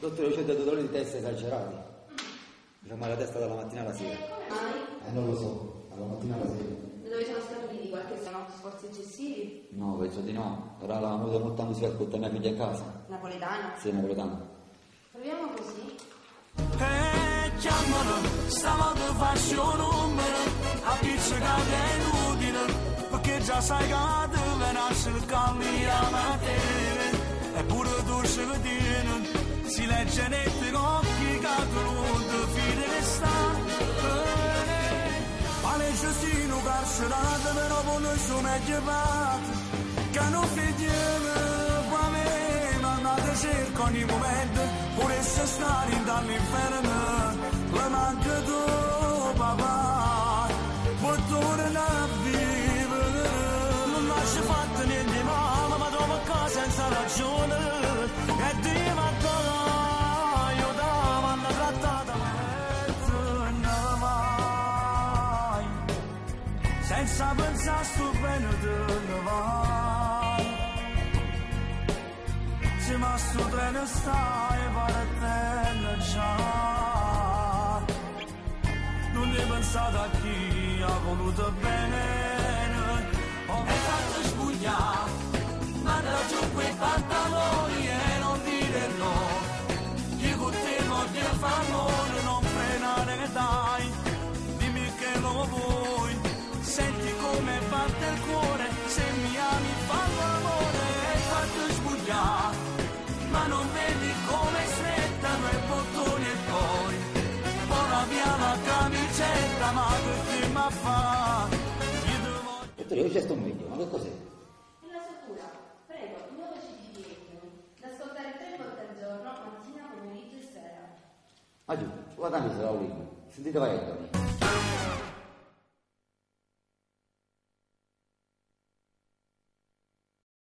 Dottore, io ho dei dolori di testa esagerati. Mi fa male la testa dalla mattina alla sera. E come mai? Eh, non lo so, dalla mattina alla sera. Da dove sono scaturiti qualche sono sforzi eccessivi? No, penso di no. Però la avuto molta musica ascolta mia figlia a casa. Napoletano? Sì, napoletano. Proviamo così. E chiamano, stavolta faccio un numero, appiccicata è inutile, perché già sai che deve nascere il cambia te, eppure tu ce lo tieni, si legge nei tuoi occhi che tu non ti fidi di stare. Ma giustino carcerato, però poi noi sono meglio padre, che non figliano, qua me, ma andate cerco ogni momento, pure se stare in dall'inferno, le manca tu papà, puoi tornare a vivere, non lascia fatto niente male, ma dopo qua senza ragione, e di mattina io da m'hanno trattata mezzo mai, senza pensare sto bene te ne vai. Se ma sto treno stai partendo già Non ne pensate a chi ha voluto bene Ho fatto sbugliare Manda giù quei pantaloni e non dire no Chi con te voglio fare amore non frenare dai Dimmi che lo vuoi Senti come batte il cuore Se mi ami fallo amore E fatto sbugliare Ma non vedi come strettano i bottoni e poi Ora via la camicetta Ma che ti ma fa Io te voglio Dottore, io già sto meglio, ma che cos'è? È la sua cura. Prego, 9 CD da ascoltare tre volte al giorno, mattina, pomeriggio e sera. Ma giù, guarda anche se la volevo. Sentite vai, Anthony.